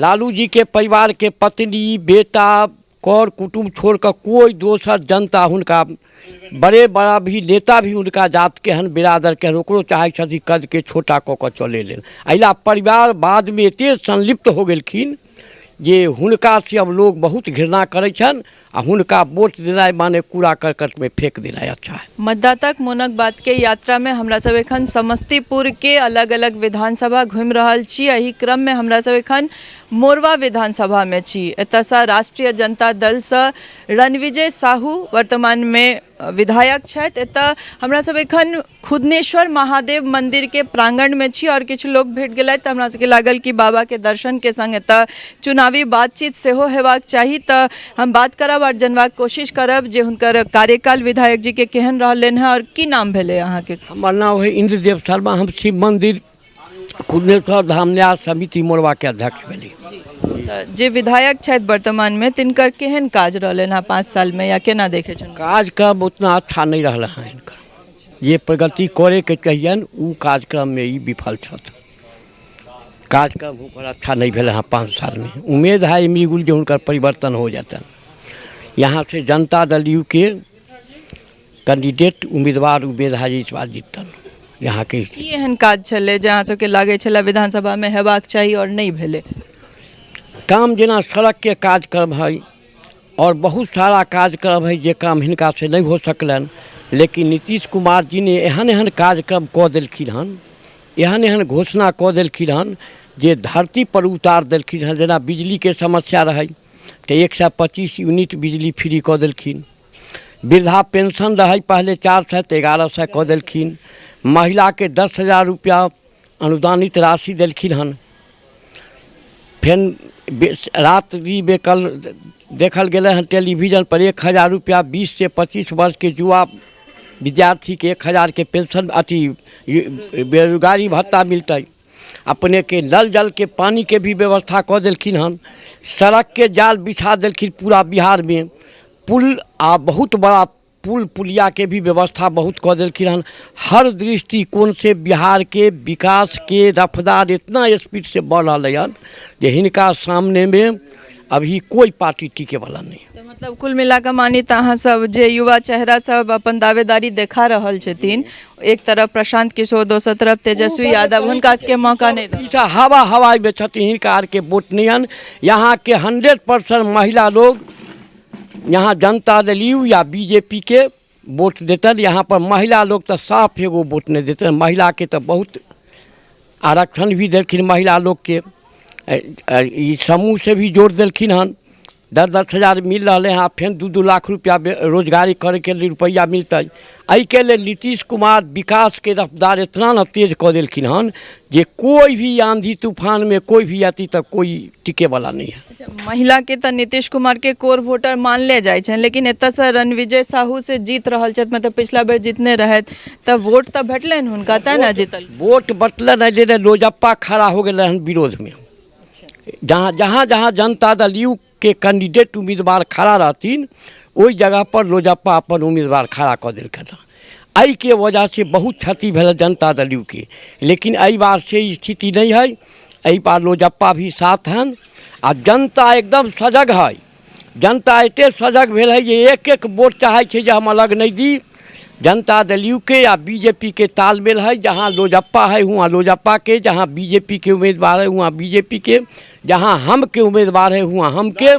लालू जी के परिवार के पत्नी, बेटा, कर कुटुम्ब छोड़ कऽ कोइ दोसर जनता हुनका, बड़े बड़ा भी नेता भी हुनका जातके हन, बिरादरके हन, ओकरो चाहै छथिन कदके छोटा कऽ कऽ चलै लेल। एहि लए परिवारवादमे एतेक संलिप्त हो गेलखिन जे हुनका से अब लोग बहुत घृणा करै छनि आ हुनका वोट देनाइ माने कूड़ा करकटमे फेंक देनाइ अच्छा है। मतदाताक मोनक बातके यात्रामे हमरा सब एखन समस्तीपुरके अलग अलग विधानसभा घुमि रहल छी। एहि क्रममे हमरा सब एखन मोरवा विधानसभामे छी। एतऽसँ राष्ट्रीय जनता दलसँ रणविजय साहू वर्तमानमे विधायक छथि। एतऽ हमरा सब एखन खुदनेश्वर महादेव मन्दिरके प्राङ्गणमे छी आओर किछु लोक भेट गेलथि तऽ हमरा सबके लागल कि बाबाके दर्शनके सङ्ग एतऽ चुनावी बातचीत सेहो हेबाक चाही। तऽ हम बात करब आओर जनबाक कोशिश करब जे हुनकर कार्यकाल विधायक जीके केहन रहलनि हँ आओर की नाम भेलै अहाँके? हमर नाम है इन्द्रदेव शर्मा। हम शिव मन्दिर खुदनेश्वर धाम न्यास समिति मोरवाके अध्यक्ष भेली। तऽ जे विधायक छथि वर्तमानमे तिनकर केहन काज रहलनि हँ 5 सालमे या केना देखै छनि? कार्यक्रम उतना अच्छा नहि रहल हँ हिनकर। जे प्रगति करैके चाहियनि ओ कार्यक्रममे ई विफल छथि। कार्यक्रम हुनकर अच्छा नहि भेल हँ 5 सालमे। उम्मीद है इमरीगुल जे हुनकर परिवर्तन हो जेतनि। यहाँ से जनता दल यू के कैंडिडेट उम्मीदवार उम्मीद है जे इस बार जीततनि यहाँके। की एहन काज छलै जे अहाँ सबके लागै छलै विधानसभामे हेबाक चाही आओर नहि भेलै? काम जेना सड़कके कार्यक्रम है और बहुत सारा कार्यक्रम है जे काम हिनका से नहि हो सकलनि, लेकिन नीतीश कुमार जी ने एहन एहन कार्यक्रम कऽ देलखिन हन, एहन एहन घोषणा कऽ देलखिन हन जे धरती पर उतार देलखिन हन। जेना बिजलीके समस्या रहै तऽ 125 यूनिट बिजली फ्री कऽ देलखिन। वृद्धा पेंशन रहै पहले 400 तऽ 1100 कऽ देलखिन। महिलाके 10,000 रुपैआ अनुदानित राशि देलखिन हन। फेर रात्रिमे कल देखल गेलै हन टेलीविजन पर 1000 रुपैआ 20 से 25 वर्षके युवा विद्यार्थीके 1000के पेंशन अथी बेरोजगारी भत्ता मिलतै। अपनेके नल जलके पानिके भी व्यवस्था कऽ देलखिन हन। सड़कके जाल बिछा देलखिन पूरा बिहारमे। पुल आ बहुत बड़ा पुल पुलियाके भी व्यवस्था बहुत कऽ देलखिन हन। हर दृष्टिकोणसँ बिहारके विकासके रफ्तार इतना स्पीडसँ बढ़ि रहलै हन जे हिनका सामनेमे अभी कोइ पार्टी टिकेवला नहि। तऽ मतलब कुल मिला कऽ मानी तऽ अहाँ सब जे युवा चेहरा सब अपन दावेदारी देखा रहल छथिन, एक तरफ प्रशांत किशोर, दोसर तरफ तेजस्वी यादव, हुनका सबके मौका नहि दऽ। ई सब हवा हवाइमे छथिन, हिनका आरके वोट नहि हन। यहाँके 100% महिला लोग यहाँ जनता दल यू या बी जे पी के वोट देतनि। यहाँ पर महिला लोग तऽ साफ एगो वोट नहि देतनि। महिलाके तऽ बहुत आरक्षण भी देलखिन महिला लोकके, ई समूहसँ भी जोड़ देलखिन हन। 10-10 हजार मिल रहलै हँ, फेर 2-2 लाख रुपैआ रोजगारी करैके लेल रुपैआ मिलतै। एहिके लेल नीतीश कुमार विकासके रफ्तार इतना ने तेज कऽ देलखिन हन जे कोइ भी आंधी तूफानमे कोइ भी अथी तऽ कोइ टिकेवला नहि है। अच्छा, महिलाके तऽ नीतीश कुमारके कोर वोटर मानले जाइ छनि, लेकिन एतऽसँ रणविजय साहू से जीत रहल छथि, मतलब पिछला बेर जीतने रहथि तऽ वोट तऽ भेटलनि हुनका तेँ ने जीतल। वोट बटलनि एहि लेल लोजपा खड़ा हो गेलै हन विरोधमे। जहाँ जहाँ जहाँ जनता दल यू के कैंडिडेट उम्मीदवार खड़ा रहथिन ओहि जगहपर लोजपा अपन उम्मीदवार खड़ा कऽ देलकनि हँ। एहिके वजहसँ बहुत क्षति भेल जनता दल यू के, लेकिन एहि बार से स्थिति नहि हइ। एहि बार लोजपा भी साथ हन आ जनता एकदम सजग हइ। जनता एतेक सजग भेल हइ जे एक एक वोट चाहै छै जे हम अलग नहि दी। जनता दल यू के आ बी जे पी के तालमेल है। जहाँ लोजपा है हुआँ लोजपा के, जहाँ बी जे पी के उम्मीदवार है हुआँ बी जे पी के, जहाँ हम के उम्मीदवार है हुआँ हम के,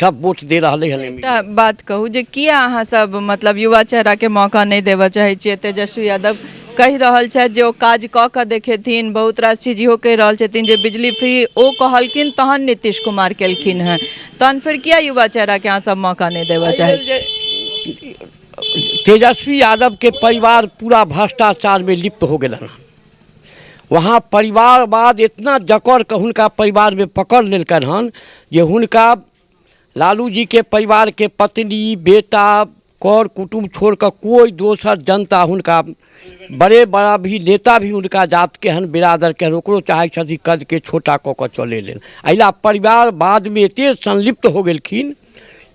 सब वोट दे रहलै हन। एकटा बात कहू जे किया अहाँ सब मतलब युवा चेहराके मौका नहि देबऽ चाहै छियै? तेजस्वी यादव कहि रहल छथि जे ओ काज कऽ कऽ देखेथिन, बहुत रास चीज इहो कहि रहल छथिन जे बिजली फ्री ओ कहलखिन तहन नीतीश कुमार केलखिन हेँ, तहन फेर किया युवा चेहराके अहाँ सब मौका नहि देबऽ चाहै छियै? तेजस्वी यादवके परिवार पूरा भ्रष्टाचारमे लिप्त हो गेलन हन। वहाँ परिवारवाद इतना जकड़ कऽ हुनका परिवारमे पकड़ लेलकनि हन जे हुनका लालू जीके परिवारके पत्नी, बेटा, कर कुटुम्ब छोड़ कऽ कोइ दोसर जनता हुनका, बड़े बड़ा भी नेता भी हुनका जातके हन, बिरादरके हन, ओकरो चाहै छथिन कदके छोटा कऽ कऽ चलै लेल। एहि लए परिवारवादमे एतेक संलिप्त हो गेलखिन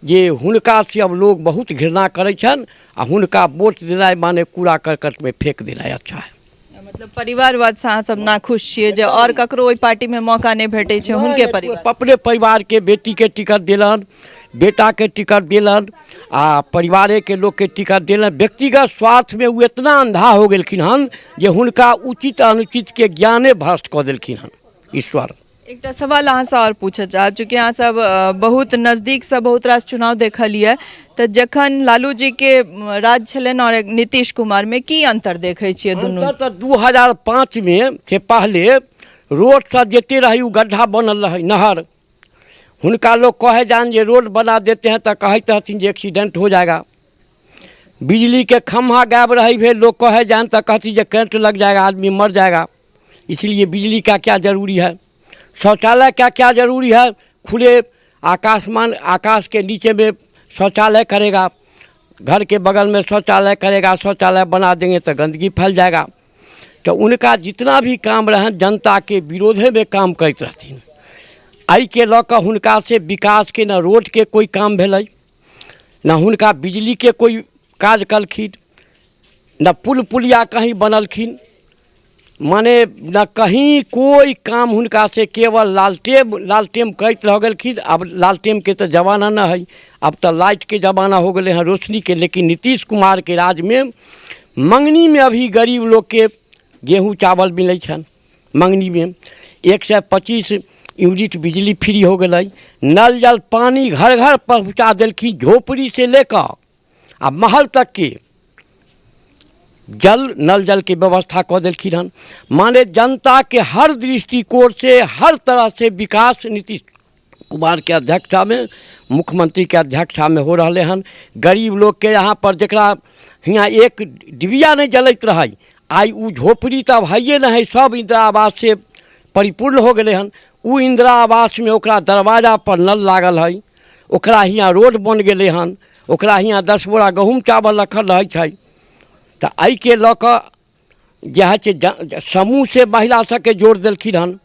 जे हुनका से अब लोग बहुत घृणा करै छनि आ हुनका वोट देनाइ माने कूड़ा करकटमे फेक देनाइ अच्छा है। मतलब परिवारवादसँ अहाँ सब नाखुश छियै जे आओर ककरो ओहि पार्टीमे मौका नहि भेटै छै हुनके परिवार? अपने परिवारके बेटीके टिकट देलनि, बेटाके टिकट देलनि आ परिवारेके लोकके टिकट देलनि। व्यक्तिगत स्वार्थमे ओ इतना अन्धा हो गेलखिन हन जे हुनका उचित अनुचितके ज्ञाने भ्रष्ट कऽ देलखिन हन ईश्वर। एकटा सवाल अहाँसँ आओर पूछऽ चाहब, चूँकि अहाँसभ बहुत नजदीकसँ बहुत रास चुनाव देखलियै, तऽ जखन लालू जीके राज छलनि आओर नीतीश कुमारमे की अन्तर देखै छियै दुनू? अन्तर तऽ 2005मे से पहले रोड सब जते रहै ओ गड्ढा बनल रहै, नहर। हुनका लोग कहे जान जे रोड बना देते हैं तऽ कहैत रहथिन जे एक्सीडेंट हो जाएगा। बिजली के खम्भा गायब रही भेल, लोग कहे जान तऽ कहती जे करंट लग जाएगा, आदमी मर जाएगा, इसलिए बिजली का क्या जरूरी है। शौचालय का क्या जरूरी है, खुले आकाशमान आकाश के नीचे में शौचालय करेगा, घर के बगल में शौचालय करेगा, शौचालय बना देंगे तो गंदगी फैल जाएगा। तो उनका जितना भी काम रहन जनता के विरोधे में काम करते रहथिन। एहिके लऽ कऽ हुनका से विकास के न रोड के कोई काम भेलै, न हुनका बिजली के कोई काज कलखिन, न पुल पुलिया कहीं बनलखिन, माने न कहीं कोई काम हुनका से, केवल लालटेम लालटेम करैत रह गेलखिन। आब लालटेमके तऽ जमाना नहि हइ, आब तऽ लाइटके जमाना हो गेलै हँ, रोशनीके। लेकिन नीतीश कुमारके राजमे मँगनीमे अभी गरीब लोकके गेहूँ चावल मिलै छनि, मँगनीमे 125 यूनिट बिजली फ्री हो गेलै, नल जल पानी घर घर पहुँचा देलखिन, झोपड़ीसँ लऽ कऽ आ महल तकके जल नल जलके व्यवस्था कऽ देलखिन हन। माने जनताके हर दृष्टिकोण से हर तरह से विकास नीतीश कुमारके अध्यक्षतामे, मुख्यमंत्रीके अध्यक्षतामे हो रहलै हन। गरीब लोकके यहाँ पर जकरा हियाँ एक डिबिया नहि जलैत रहै, आइ ओ झोपड़ी तऽ आब हइए नहि हइ, सब इन्दिरा आवाससँ परिपूर्ण हो गेलै हन। ओ इन्दिरा आवासमे ओकरा दरवाजापर नल लागल हइ, ओकरा हियाँ रोड बनि गेलै हन, ओकरा हियाँ 10 बोरा गहूँम चावल रखल रहै छै। तऽ एहिके लऽ कऽ जे होइ छै समूहसँ महिला सबके जोड़ देलखिन हन,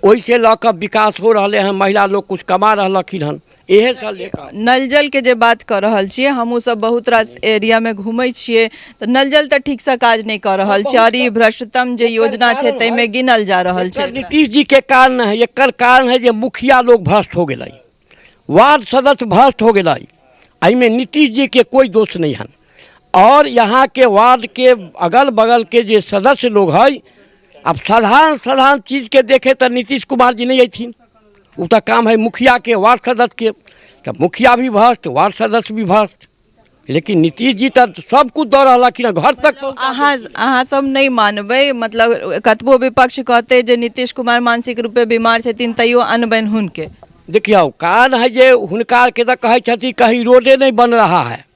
ओहिसँ लऽ कऽ विकास हो रहलै हन, महिला लोग कुछ कमा रहलखिन हन, इएह सब लऽ कऽ। नल जलके जे बात कऽ रहल छियै, हमहूँ सब बहुत रास एरियामे घुमै छियै तऽ नल जल तऽ ठीकसँ काज नहि कऽ रहल छै, आओर ई भ्रष्टतम जे योजना छै ताहिमे गिनल जा रहल छै। नीतीश जीके कारण है, एकर कारण है जे मुखिया लोग भ्रष्ट हो गेलै, वार्ड सदस्य भ्रष्ट हो गेलै, एहिमे नीतीश जीके कोइ दोष नहि हन। और यहाँ के वार्ड के अगल बगल के जे सदस्य लोग है, अब साधारण साधारण चीज़ के देखे तो नीतीश कुमार जी नहीं अथिन, वो तो काम है मुखिया के वार्ड सदस्य के, तो मुखिया भी भ्रष्ट वार्ड सदस्य भी भ्रष्ट, लेकिन नीतीश जी तो सब कुछ दऽ रहलखिन घर तक। अहाँ सब नहि मानबै, मतलब कतबो विपक्ष कहतै जे नीतीश कुमार मानसिक रूपे बीमार छथिन तैयो अनबनि हुनके। देखियौ, कारण है जे हुनका के तऽ कहै छथिन कहीं रोडे नहीं बन रहा है,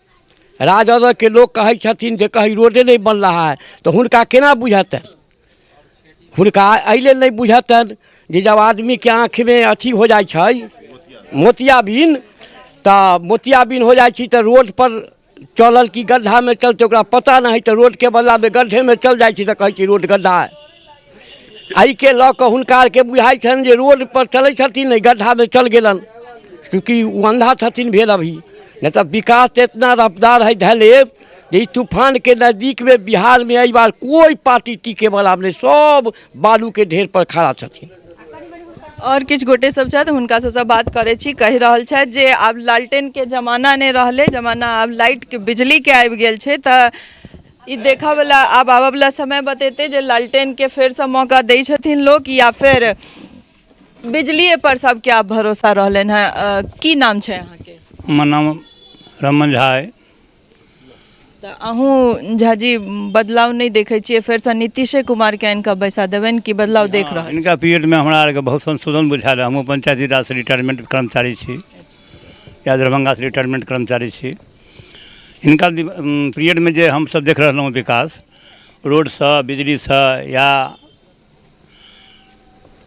राजद के लोग कहै छथिन जे कहीं रोडे नहीं बन रहा है, तऽ हुनका केना बुझेतनि? हुनका एहि लेल नहि बुझेतनि जे जब आदमीके आँखिमे अथी हो जाइ छै मोतियाबिन, तऽ मोतियाबिन हो जाइ छै तऽ रोड पर चलल कि गड्ढामे चलतै ओकरा पता नहि हइ, तऽ रोडके बदलामे गड्ढेमे चल जाइ छै तऽ कहै छै रोड गड्ढा है। एहिके लऽ कऽ हुनका आरके बुझाइ छनि जे रोड पर चलै छथिन नहि गड्ढामे चल गेलनि, चूँकि ओ अन्धा छथिन भेल अभी, नहि तऽ विकास तऽ इतना रफ्तार हइ धैले जे ई तूफानके नजदीकमे बिहारमे एहि बार कोइ पार्टी टिकेवला नहि, सब बालूके ढेर पर खड़ा छथिन। आओर किछु गोटे सब छथि, हुनका सबसँ बात करै छी। कहि रहल छथि जे आब लालटेनके जमाना नहि रहलै, जमाना आब लाइटके बिजलीके आबि गेल छै, तऽ ई देखऽवला आब आबऽवला समय बतेतै जे लालटेनके फेरसँ मौका दै छथिन लोक या फेर बिजलिए पर सबके आब भरोसा रहलनि हेँ। की नाम छै अहाँके? हमर नाम रमन झा अइ। तऽ अहूँ झाजी बदलाव नहि देखै छियै, फेरसँ नीतीशे कुमारके आनि कऽ बैसा देबनि कि बदलाव देख रहल? हिनका पीरियडमे हमरा आरके बहुत संशोधन बुझायल। हमहूँ पंचायती राजसँ रिटायरमेंट कर्मचारी छी या दरभंगासँ रिटायरमेंट कर्मचारी छी। हिनका पीरियडमे जे हमसब देख रहलहुँ विकास, रोडसँ, बिजलीसँ या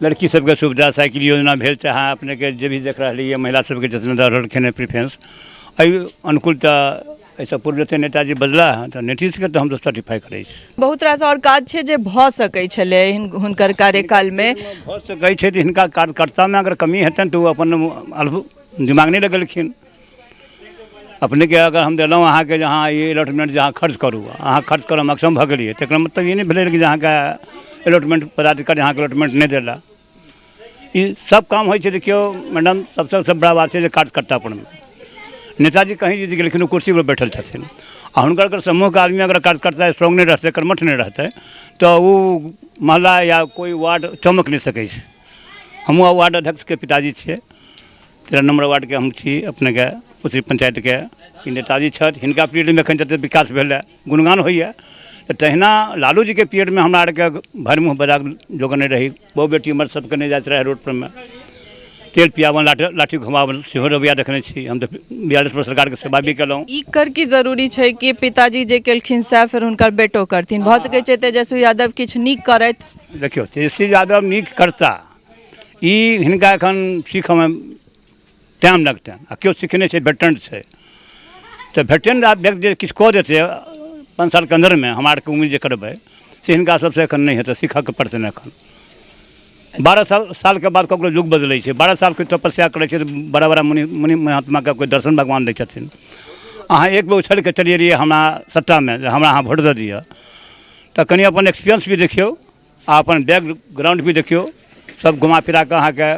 लड़की सबके सुविधा, साइकिल योजना भेल, चाहे अपनेके जे भी देख रहलियै महिला सबके जितना दऽ रहलखिन हेँ प्रिफरेंस, एहि अनुकूल तऽ एहिसँ पूर्व जतेक नेताजी बजला हँ तऽ नीतीशके तऽ हमसब सर्टिफाइ करै छी। बहुत रास आओर काज छै जे भऽ सकै छलै हुनकर कार्यकालमे। भऽ सकै छै तऽ हिनका कार्यकर्तामे अगर कमी हेतनि तऽ ओ अपन अल्प दिमाग नहि लगेलखिन। अपनेके अगर हम देलहुँ अहाँके जे अहाँ ई अलॉटमेंट जे अहाँ खर्च करू, अहाँ खर्च करऽमे अक्षम भऽ गेलियै, तकर मतलब ई नहि भेलै कि जे अहाँके अलॉटमेंट पदाधिकारी अहाँके अलॉटमेंट नहि देला। ई सब काम होइ छै। देखियौ मैडम, सबसँ सबसँ बड़ा बात छै जे कार्यकर्तापनमे नेताजी कहीं जीत गेलखिन, ओ कुर्सीपर बैठल छथिन आ हुनकर अगर समूहके आदमी अगर कार्यकर्ता स्ट्रॉन्ग नहि रहतै, कर्मठ नहि रहतै, तऽ ओ मोहल्ला या कोइ वार्ड चमक नहि सकै छै। हमहूँ आब वार्ड अध्यक्षके पिताजी छियै, 13 नम्बर वार्डके हम छी अपनेके उत्तरी पंचायतके। ई नेताजी छथि, हिनका पीरियडमे एखन जतेक विकास भेल हए, गुणगान होइए। तऽ तहिना लालू जीके पीरियडमे हमरा आरके भरि मुँह बजा जोगने रही, बहु बेटी हमर सबके नहि जाइत रहै रोड परमे, तेल पियाबन, लाठी लाठी घुमाबन सेहो रवैया देखने छी। हम तऽ 42 सरकारके सेवा भी केलहुँ। ई कर की जरूरी छै कि पिताजी जे केलखिन सएह फेर हुनकर बेटो करथिन? भऽ सकै छै तेजस्वी यादव किछु नीक करथि। देखियौ, तेजस्वी यादव नीक करता, ई हिनका एखन सीखऽमे टाइम लगतनि आ केओ सिखने छै, भेटन छै तऽ भेटन व्यक्ति जे किछु कऽ देतै 5 सालके अन्दरमे, हमरा आरके उम्मीद जे करबै से हिनका सबसँ एखन नहि हेतै, सीखऽके पड़तनि। एखन 12 सालके बाद ककरो युग बदलै छै। 12 सालके तपस्या करै छै तऽ बड़ा बड़ा मुनि मुनि महात्माके कोइ दर्शन भगवान दै छथिन। अहाँ एक बेर उछलि कऽ चलि एलियै हमरा सत्तामे जे हमरा अहाँ वोट दऽ दिअ, तऽ कनि अपन एक्सपीरियंस भी देखियौ आ अपन बैकग्राउंड भी देखियौ, सब घुमा फिरा कऽ अहाँके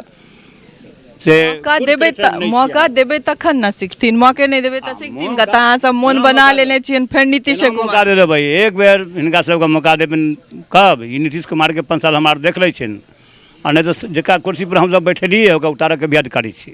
से मौका देबै तऽ, मौका देबै तखन ने सिखथिन। मौके नहि देबै तऽ सिखथिन कतऽ? अहाँ सब मोन बना लेने छियनि फेर नीतीशे कुमार मौका दे देबै। एक बेर हिनका सबके मौका देबनि कब? ई नीतीश कुमारके 5 साल हमरा देख लै छियनि आ नहि तऽ जकरा कुर्सी पर हमसब बैठेलियै ओकरा उतारऽके भी अधिकारी छी।